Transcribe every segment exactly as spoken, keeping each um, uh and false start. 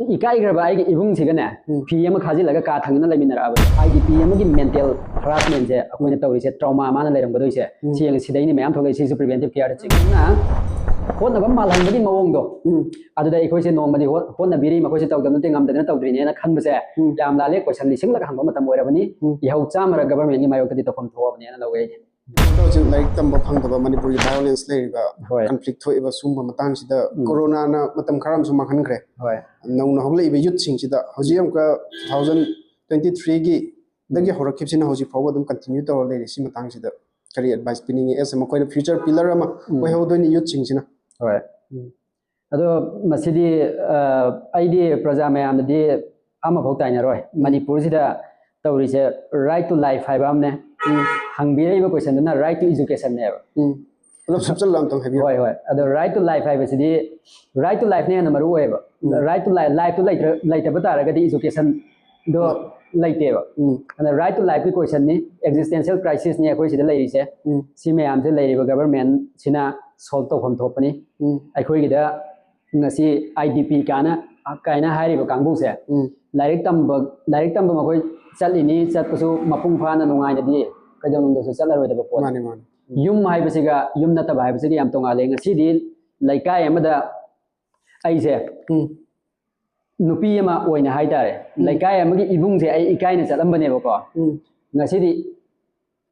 ꯏꯀꯥꯏꯈ꯭ꯔꯕ ꯑꯩꯒꯤ ꯏꯕꯨꯡꯁꯤꯒꯅꯦ, ꯎꯝ. ꯐꯤ ꯑꯃ ꯈꯥꯖꯤꯜꯂꯒ ꯀꯥ ꯊꯪꯅꯅ ꯂꯩꯃꯤꯟꯅꯔꯛꯑꯕꯅꯤ꯫ ꯑꯥꯏ ꯗꯤ ꯄꯤ ꯑꯃꯒꯤ ꯃꯦꯟꯇꯦꯜ ꯍꯔꯥꯁꯃꯦꯟꯁꯦ ꯑꯩꯈꯣꯏꯅ ꯇꯧꯔꯤꯁꯦ, ꯇ꯭ꯔꯣꯃꯥ ꯃꯥꯅ ꯂꯩꯔꯝꯒꯗꯣꯏꯁꯦ, ꯎꯝ. ꯁꯤ ꯌꯦꯡꯉꯦ, ꯁꯤꯗꯩꯅꯤ ꯃꯌꯥꯝ ꯊꯣꯛꯂꯛꯏ꯫ ꯁꯤꯁꯨ ꯄ꯭ꯔꯤꯚꯦꯟꯇꯤꯞ ꯀꯤꯌꯔꯗ ꯆꯤꯡꯅ ꯍꯣꯠꯅꯕ ꯃꯥꯜꯍꯟꯕꯒꯤ ꯃꯑꯣꯡꯗꯣ, ꯎꯝ. ꯑꯗꯨꯗ ꯑꯩꯈꯣꯏꯁꯦ ꯅꯣꯡꯃꯗꯤ ꯍꯣꯠ- ꯍꯣꯠꯅꯕꯤꯔꯤ, ꯃꯈꯣꯏꯁꯦ ꯇꯧꯗꯕ ꯅꯠꯇꯦ, ꯉꯝꯗꯗꯅ ꯇꯧꯗ꯭ꯔꯤꯅꯦꯅ ꯈꯟꯕꯁꯦ ꯎꯝ. ꯌꯥꯝ ꯂꯥꯜꯂꯦ꯫ ꯀꯣꯏꯁꯟ ꯂꯤꯁꯤꯡꯂꯒ ꯍꯪꯕ ꯃꯇꯝ ꯑꯣꯏꯔꯕꯅꯤ꯫ ꯎꯝ. ꯏꯍꯧ ꯆꯥꯝꯃꯔ ꯒꯚꯔꯟꯃꯦꯟꯒꯤ ꯃꯥꯌꯣꯛꯇꯗꯤ ꯇꯧꯐꯝ ꯊꯣꯛꯑꯕꯅꯦꯅ ꯂꯧꯋꯦ ꯑꯩꯗꯤ꯫ ꯑꯗꯣ ꯍꯧꯖꯤꯛ ꯂꯥꯏꯔꯤꯛ ꯇꯝꯕ ꯐꯪꯗꯕ, ꯃꯅꯤꯄꯨꯔꯒꯤ ꯚꯥꯏꯑꯣꯂꯦꯟꯁ ꯂꯩꯔꯤꯕ, ꯍꯣꯏ. ꯀꯟꯐ꯭ꯂꯤꯛ ꯊꯣꯛꯏꯕ, ꯁꯨꯝꯕ ꯃꯇꯥꯡꯁꯤꯗ ꯎꯝ. ꯀꯣꯔꯣꯅꯥꯅ ꯃꯇꯝ ꯈꯔ ꯑꯃꯁꯨ ꯃꯥꯡꯍꯟꯈ꯭ꯔꯦ꯫ ꯍꯣꯏ. ꯅꯧꯅ ꯍꯧꯒꯠꯂꯛꯏꯕ ꯌꯨꯠꯁꯤꯡꯁꯤꯗ ꯍꯧꯖꯤꯛ ꯑꯃꯨꯛꯀ ꯇꯨ ꯊꯥꯎꯖꯟ ꯇ꯭ꯋꯦꯟꯇꯤ ꯊ꯭ꯔꯤꯒꯤ ꯗꯒꯤ ꯍꯧꯔꯛꯈꯤꯕꯁꯤꯅ ꯍꯧꯖꯤꯛ ꯐꯥꯎꯕ ꯑꯗꯨꯝ ꯀꯟꯇꯤꯅ꯭ꯌꯨ ꯇꯧꯔ ꯂꯩꯔꯤ꯫ ꯁꯤ ꯃꯇꯥꯡꯁꯤꯗ ꯀꯔꯤ ꯑꯦꯗꯚꯥꯏꯁ ꯄꯤꯅꯤꯡꯉꯤ? ꯑꯦꯁ ꯃꯈꯣꯏꯅ ꯐ꯭ꯌꯨꯆꯔ ꯄꯤꯂꯔ ꯑꯃ ꯎꯝ. ꯑꯣꯏꯍꯧꯗꯣꯏꯅꯤ ꯌꯨꯠꯁꯤꯡꯁꯤꯅ꯫ ꯍꯣꯏ. ꯎꯝ. ꯑꯗꯣ ꯃꯁꯤꯗꯤ, ꯑ, ꯑꯩꯗꯤ ꯄ꯭ꯔꯖꯥ ꯃꯌꯥꯝꯅꯗꯤ ꯑꯃꯐꯥꯎ ꯇꯥꯏꯅꯔꯣꯏ꯫ ꯃꯅꯤꯄꯨꯔꯁꯤꯗ ꯇꯧꯔꯤꯁꯦ ꯔꯥꯏꯠ ꯇꯨ ꯂꯥꯏꯐ ꯍꯥꯏꯕ ꯑꯃꯅꯦ꯫ ꯎꯝ. ꯍꯪꯕꯤꯔꯛꯏꯕ ꯀꯣꯏꯁꯟꯗꯨꯅ ꯔꯥꯏꯠ ꯇꯨ ꯏꯖꯨꯀꯦꯁꯟꯅꯦꯕ꯫ ꯎꯝ. ꯄꯨꯂꯞ ꯁꯨꯞꯆꯜꯂ ꯑꯝꯇꯪ ꯍꯥꯏꯕꯤꯌꯨ꯫ ꯍꯣꯏ, ꯍꯣꯏ꯫ ꯑꯗꯣ ꯔꯥꯏꯠ ꯇꯨ ꯂꯥꯏꯐ ꯍꯥꯏꯕꯁꯤꯗꯤ, ꯔꯥꯏꯠ ꯇꯨ ꯂꯥꯏꯐꯅ ꯍꯦꯟꯅ ꯃꯔꯨ ꯑꯣꯏꯌꯦꯕ꯫ ꯎꯝ. ꯔꯥꯏꯠ ꯇꯨ ꯂꯥꯏꯐ, ꯂꯥꯏꯐꯇꯨ ꯂꯩꯇ꯭ꯔ-, ꯂꯩꯇꯕ ꯇꯥꯔꯒꯗꯤ ꯏꯖꯨꯀꯦꯁꯟꯗꯣ ꯎꯝ. ꯂꯩꯇꯦꯕ꯫ ꯎꯝ. ꯑꯗ ꯔꯥꯏꯠ ꯇꯨ ꯂꯥꯏꯐꯀꯤ ꯀꯣꯏꯁꯟꯅꯤ, ꯑꯦꯛꯖꯤꯁꯇꯦꯟꯁꯤꯌꯦꯜ ꯀ꯭ꯔꯥꯏꯁꯤꯁꯅꯤ ꯑꯩꯈꯣꯏ ꯁꯤꯗ ꯂꯩꯔꯤꯁꯦ꯫ ꯎꯝ. ꯁꯤ ꯃꯌꯥꯝꯁꯦ ꯂꯩꯔꯤꯕ ꯒꯚꯔꯟꯃꯦꯟꯁꯤꯅ ꯁꯣꯜꯕ ꯇꯧꯐꯝ ꯊꯣꯛꯄꯅꯤ꯫ ꯎꯝ. ꯑꯩꯈꯣꯏꯒꯤꯗ ꯉꯁꯤ ꯑꯥꯏ ꯗꯤ ꯄꯤ ꯀꯥꯏꯅ, ꯀꯥꯏꯅ ꯍꯥꯏꯔꯤꯕ ꯀꯥꯡꯕꯨꯁꯦ, ꯎꯝ. ꯂꯥꯏꯔꯤꯛ ꯇꯝꯕ, ꯂꯥꯏꯔꯤꯛ ꯇꯝꯕ ꯃꯈꯣꯏ ꯆꯠꯂꯤꯅꯤ, ꯆꯠꯄꯁꯨ ꯃꯄꯨꯡ ꯐꯥꯅ ꯅꯨꯡꯉꯥꯏꯅꯗꯤ ꯀꯩꯗꯧꯅꯨꯡꯗꯁꯨ ꯆꯠꯂꯔꯣꯏꯗꯕ ꯄꯣꯠꯅꯤ꯫ ꯃꯥꯅꯤ, ꯃꯥꯅꯤ. ꯌꯨꯝ ꯍꯥꯏꯕꯁꯤꯒ ꯌꯨꯝ ꯅꯠꯇꯕ ꯍꯥꯏꯕꯁꯤꯒ ꯌꯥꯝ ꯇꯣꯡꯉꯥꯜꯂꯦ꯫ ꯉꯁꯤꯗꯤ ꯂꯩꯀꯥꯏ ꯑꯃꯗ ꯑꯩꯁꯦ ꯎꯝ. ꯅꯨꯄꯤ ꯑꯃ ꯑꯣꯏꯅ ꯍꯥꯏꯇꯥꯔꯦ, ꯎꯝ. ꯂꯩꯀꯥꯏ ꯑꯃꯒꯤ ꯏꯕꯨꯡꯁꯦ ꯑꯩ ꯏꯀꯥꯏꯅ ꯆꯠꯂꯝꯕꯅꯦꯕꯀꯣ꯫ ꯎꯝ. ꯉꯁꯤꯗꯤ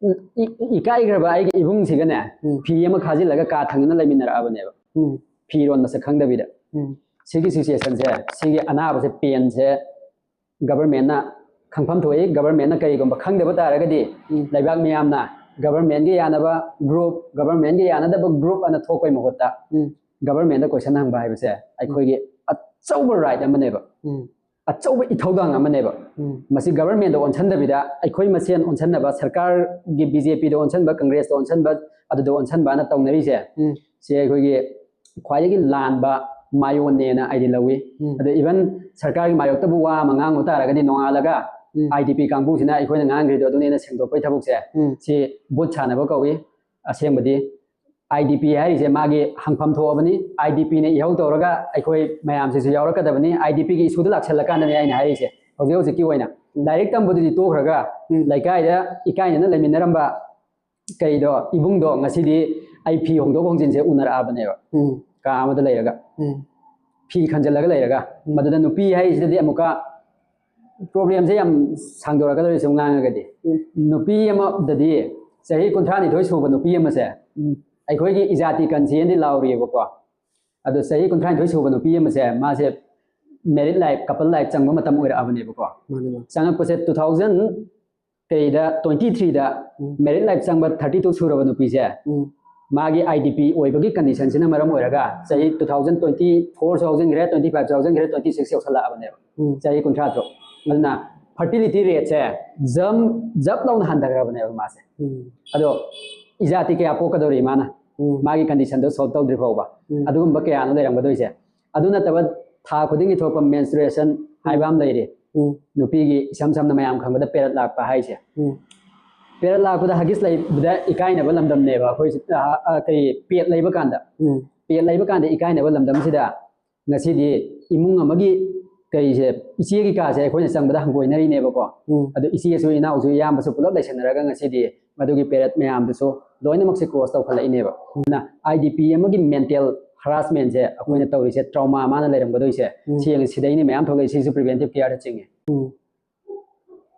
ꯏ-, ꯏ-, ꯏꯀꯥꯏꯈ꯭ꯔꯕ ꯑꯩꯒꯤ ꯏꯕꯨꯡꯁꯤꯒꯅꯦ, ꯎꯝ. ꯐꯤ ꯑꯃ ꯈꯥꯖꯤꯜꯂꯒ ꯀꯥ ꯊꯪꯅꯅ ꯂꯩꯃꯤꯟꯅꯔꯛꯑꯕꯅꯦꯕ, ꯎꯝ. ꯐꯤꯔꯣꯟ ꯃꯁꯛ ꯈꯪꯗꯕꯤꯗ꯫ ꯎꯝ. ꯁꯤꯒꯤ ꯁꯤꯆꯨꯋꯦꯁꯟꯁꯦ, ꯁꯤꯒꯤ ꯑꯅꯥꯕꯁꯦ, ꯄꯦꯟꯁꯦ ꯒꯚꯔꯟꯃꯦꯟꯠꯅ ꯈꯪꯐꯝ ꯊꯣꯛꯏ꯫ ꯒꯚꯔꯟꯃꯦꯟꯠꯅ ꯀꯔꯤꯒꯨꯝꯕ ꯈꯪꯗꯕ ꯇꯥꯔꯒꯗꯤ, ꯎꯝ. ꯂꯩꯕꯥꯛ ꯃꯤꯌꯥꯝꯅ ꯒꯚꯔꯟꯃꯦꯟꯠꯒ ꯌꯥꯅꯕ ꯒ꯭ꯔꯨꯞ, ꯒꯚꯔꯟꯃꯦꯟꯠꯒ ꯌꯥꯅꯗꯕ ꯒ꯭ꯔꯨꯞ ꯑꯅ ꯊꯣꯛꯄꯩ ꯃꯍꯨꯠꯇ, ꯎꯝ. ꯒꯚꯔꯟꯃꯦꯟꯠꯗ ꯀꯣꯏꯁꯟ ꯍꯪꯕ ꯍꯥꯏꯕꯁꯦ ꯑꯩꯈꯣꯏꯒꯤ ꯑꯆꯧꯕ ꯔꯥꯏꯠ ꯑꯃꯅꯦꯕ, ꯎꯝ. ꯑꯆꯧꯕ ꯏꯊꯧꯗꯥꯡ ꯑꯃꯅꯦꯕ꯫ ꯎꯝ. ꯃꯁꯤ ꯒꯚꯔꯟꯃꯦꯟꯠꯗ ꯑꯣꯟꯁꯤꯟꯗꯕꯤꯗ, ꯑꯩꯈꯣꯏ ꯃꯁꯦꯟ ꯑꯣꯟꯁꯤꯟꯅꯕ, ꯁꯔꯀꯥꯔꯒꯤ, ꯕꯤ ꯖꯦ ꯄꯤꯗ ꯑꯣꯟꯁꯤꯟꯕ, ꯀꯪꯒ꯭ꯔꯦꯁꯇ ꯑꯣꯟꯁꯤꯟꯕ, ꯑꯗꯨꯗ ꯑꯣꯟꯁꯤꯟꯕꯅ ꯇꯧꯅꯔꯤꯁꯦ, ꯎꯝ. ꯁꯤ ꯑꯩꯈꯣꯏꯒꯤ ꯈ꯭ꯋꯥꯏꯗꯒꯤ ꯂꯥꯟꯕ ꯃꯥꯏꯑꯣꯟꯅꯦꯅ ꯑꯩꯗꯤ ꯂꯧꯏ꯫ ꯎꯝ. ꯑꯗꯣ ꯏꯚꯟ ꯁꯔꯀꯥꯔꯒꯤ ꯃꯥꯌꯣꯛꯇꯕꯨ ꯋꯥ ꯑꯃ ꯉꯥꯡꯉꯨ ꯇꯥꯔꯒꯗꯤ, ꯅꯣꯡꯉꯥꯜꯂꯒ ꯎꯝ. ꯑꯥꯏ ꯗꯤ ꯄꯤ ꯀꯥꯡꯕꯨꯁꯤꯅ ꯑꯩꯈꯣꯏꯅ ꯉꯥꯡꯈ꯭ꯔꯤꯗꯣ ꯑꯗꯨꯅꯦꯅ ꯁꯦꯡꯗꯣꯛꯄꯒꯤ ꯊꯕꯛꯁꯦ, ꯎꯝ. ꯁꯤ ꯚꯨꯠ ꯁꯥꯟꯅꯕ ꯀꯧꯏ꯫ ꯑꯁꯦꯡꯕꯗꯤ IDP ꯍꯥꯏꯔꯤꯁꯦ ꯃꯥꯒꯤ ꯍꯪꯐꯝ ꯊꯣꯛꯑꯕꯅꯤ꯫ IDPꯅ ꯏꯍꯧ ꯇꯧꯔꯒ ꯑꯩꯈꯣꯏ ꯃꯌꯥꯝꯁꯤꯁꯨ ꯌꯥꯎꯔꯛꯀꯗꯕꯅꯤ꯫ IDPꯒꯤ issueꯗ ꯂꯥꯛꯁꯜꯂꯀꯥꯟꯗꯅꯦ ꯑꯩꯅ ꯍꯥꯏꯔꯤꯁꯦ꯫ ꯍꯧꯖꯤꯛ ꯍꯧꯖꯤꯛꯀꯤ ꯑꯣꯏꯅ ꯂꯥꯏꯔꯤꯛ ꯇꯝꯕꯗꯨꯗꯤ ꯇꯣꯛꯈ꯭ꯔꯒ, ꯎꯝ꯫ ꯂꯩꯀꯥꯏꯗ ꯏꯀꯥꯏꯅꯅ ꯂꯩꯃꯤꯟꯅꯔꯝꯕ ꯀꯩꯗꯣ, ꯏꯕꯨꯡꯗꯣ ꯉꯁꯤꯗꯤ ꯑꯩ ꯐꯤ ꯍꯣꯡꯗꯣꯛ ꯍꯣꯡꯖꯤꯟꯁꯦ ꯎꯅꯔꯛꯑꯕꯅꯦꯕ꯫ ꯎꯝ꯫ ꯀꯥ ꯑꯃꯗ ꯂꯩꯔꯒ, ꯎꯝ꯫ ꯐꯤ ꯈꯟꯖꯤꯜꯂꯒ ꯂꯩꯔꯒ, ꯎꯝ꯫ ꯃꯗꯨꯗ ꯅꯨꯄꯤ ꯍꯥꯏꯁꯤꯗꯗꯤ ꯑꯃꯨꯛꯀ problemꯁꯦ ꯌꯥꯝ ꯁꯥꯡꯗꯣꯔꯛꯀꯗꯧꯔꯤ ꯁꯨꯝ ꯉꯥꯡꯉꯒꯗꯤ꯫ ꯎꯝ꯫ ꯅꯨꯄꯤ ꯑꯃꯗꯗꯤ, ꯆꯍꯤ ꯀꯨꯟꯊ꯭ꯔꯥ ꯅꯤꯊꯣꯏ ꯁꯨꯕ ꯅꯨꯄꯤ ꯑꯃꯁꯦ, ꯎꯝ꯫ ꯑꯩꯈꯣꯏꯒꯤ ꯏꯖꯥꯇꯤ ꯀꯟꯁꯤꯅꯗꯤ ꯂꯥꯎꯔꯤꯑꯕꯀꯣ꯫ ꯑꯗꯣ ꯆꯍꯤ ꯀꯨꯟꯊ꯭ꯔꯥ ꯅꯤꯊꯣꯏ ꯁꯨꯕ ꯅꯨꯄꯤ ꯑꯃꯁꯦ, ꯃꯥꯁꯦ married life, couple life ꯆꯪꯕ ꯃꯇꯝ ꯑꯣꯏꯔꯛꯑꯕꯅꯦꯕꯀꯣ꯫ ꯃꯥꯅꯦ, ꯃꯥꯅꯦ꯫ ꯆꯪꯉꯛꯄꯁꯦ two thousand ꯀꯩꯗ, twenty threeꯗ ꯎꯝ꯫ Married life ꯆꯪꯕ thirty two ꯁꯨꯔꯕ ꯅꯨꯄꯤꯁꯦ, ꯎꯝ꯫ ꯃꯥꯒꯤ IDP ꯑꯣꯏꯕꯒꯤ conditionꯁꯤꯅ ꯃꯔꯝ ꯑꯣꯏꯔꯒ, ꯆꯍꯤ two thousand twenty four ꯁꯨ ꯍꯧꯖꯤꯟꯈ꯭ꯔꯦ, twenty five ꯁꯨ ꯍꯧꯖꯤꯟꯈ꯭ꯔꯦ, twenty six ꯌꯧꯁꯜꯂꯛꯑꯕꯅꯦꯕ꯫ ꯎꯝ꯫ ꯆꯍꯤ ꯀꯨꯟꯊ꯭ꯔꯥ ꯇꯔꯨꯛ꯫ ꯑꯗꯨꯅ fertility rateꯁꯦ jump, ꯖꯞ ꯂꯥꯎꯅ ꯍꯟꯊꯈ꯭ꯔꯕꯅꯦꯕ ꯃꯥꯁꯦ꯫ ꯎꯝ꯫ ꯑꯗꯣ ꯏꯖꯥꯇꯤ ꯀꯌꯥ ꯄꯣꯛꯀꯗꯧꯔꯤ ꯃꯥꯅ? ꯎꯝ꯫ ꯃꯥꯒꯤ conditionꯗꯣ solve ꯇꯧꯗ꯭ꯔꯤ ꯐꯥꯎꯕ꯫ ꯎꯝ꯫ ꯑꯗꯨꯒꯨꯝꯕ ꯀꯌꯥꯅꯣ ꯂꯩꯔꯝꯒꯗꯣꯏꯁꯦ꯫ ꯑꯗꯨ ꯅꯠꯇꯕ, ꯊꯥ ꯈꯨꯗꯤꯡꯒꯤ ꯊꯣꯛꯄ menstruation ꯍꯥꯏꯕ ꯑꯃ ꯂꯩꯔꯤ꯫ ꯎꯝ꯫ ꯅꯨꯄꯤꯒꯤ, ꯏꯁꯝ ꯁꯝꯅ ꯃꯌꯥꯝ ꯈꯪꯕꯗ period ꯂꯥꯛꯄ ꯍꯥꯏꯁꯦ꯫ ꯎꯝ꯫ Period ꯂꯥꯛꯄꯗ huggish ꯂꯩꯕꯗ ꯏꯀꯥꯏꯅꯕ ꯂꯝꯗꯝꯅꯦꯕ ꯑꯩꯈꯣꯏ, ꯑ, ꯑ, ꯀꯔꯤ, pad ꯂꯩꯕ ꯀꯥꯟꯗ꯫ ꯎꯝ꯫ Pad ꯂꯩꯕ ꯀꯥꯟꯗ ꯏꯀꯥꯏꯅꯕ ꯂꯝꯗꯝꯁꯤꯗ ꯉꯁꯤꯗꯤ ꯏꯃꯨꯡ ꯑꯃꯒꯤ ꯀꯔꯤꯁꯦ, ꯏꯆꯦꯒꯤ ꯀꯥꯁꯦ ꯑꯩꯈꯣꯏꯅ ꯆꯪꯕꯗ ꯍꯪꯒꯣꯏꯅꯔꯤꯅꯦꯕꯀꯣ꯫ ꯎꯝ꯫ ꯑꯗꯣ ꯏꯆꯦꯁꯨ, ꯏꯅꯥꯎꯁꯨ, ꯏꯌꯥꯝꯕꯁꯨ ꯄꯨꯂꯞ ꯂꯩꯁꯟꯅꯔꯒ ꯉꯁꯤꯗꯤ ꯃꯗꯨꯒꯤ period ꯃꯌꯥꯝꯗꯨꯁꯨ ꯂꯣꯏꯅꯃꯛꯁꯦ cross ꯇꯧꯈꯠꯂꯛꯏꯅꯦꯕ꯫ ꯑꯗꯨꯅ IDP ꯑꯃꯒꯤ mental harassmentꯁꯦ ꯑꯩꯈꯣꯏꯅ ꯇꯧꯔꯤꯁꯦ, trauma ꯃꯥꯅ ꯂꯩꯔꯝꯒꯗꯣꯏꯁꯦ, ꯎꯝ꯫ ꯁꯤ ꯌꯦꯡꯉꯦ, ꯁꯤꯗꯩꯅꯦ ꯃꯌꯥꯝ ꯊꯣꯛꯂꯛꯏ, ꯁꯤꯁꯨ preventive careꯗ ꯆꯤꯡꯉꯦ꯫ ꯎꯝ꯫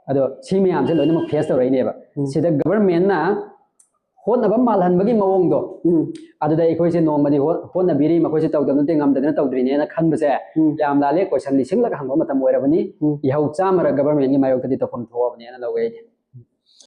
ꯑꯗꯣ ꯁꯤ ꯃꯌꯥꯝꯁꯦ ꯂꯣꯏꯅꯃꯛ face ꯇꯧꯔꯛꯏꯅꯦꯕ꯫ ꯎꯝ꯫ ꯁꯤꯗ governmentꯅ ꯍꯣꯠꯅꯕ ꯃꯥꯜꯍꯟꯕꯒꯤ ꯃꯑꯣꯡꯗꯣ, ꯎꯝ꯫ ꯑꯗꯨꯗ ꯑꯩꯈꯣꯏꯁꯦ ꯅꯣꯡꯃꯗꯤ ꯍꯣ-, ꯍꯣꯠꯅꯕꯤꯔꯤ, ꯃꯈꯣꯏꯁꯦ ꯇꯧꯗꯕ ꯅꯠꯇꯦ, ꯉꯝꯗꯗꯅ ꯇꯧꯗ꯭ꯔꯤꯅꯦꯅ ꯈꯟꯕꯁꯦ ꯎꯝ꯫ ꯌꯥꯝ ꯂꯥꯜꯂꯦ꯫ Question ꯂꯤꯁꯤꯡꯂꯛ ꯍꯪꯕ ꯃꯇꯝ ꯑꯣꯏꯔꯕꯅꯤ꯫ ꯎꯝ꯫ ꯏꯍꯧ ꯆꯥꯝꯃꯔꯛ governmentꯀꯤ ꯃꯥꯌꯣꯛꯇꯗꯤ ꯇꯧꯐꯝ ꯊꯣꯛꯑꯕꯅꯦꯅ ꯂꯧꯋꯦ ꯑꯩꯗꯤ꯫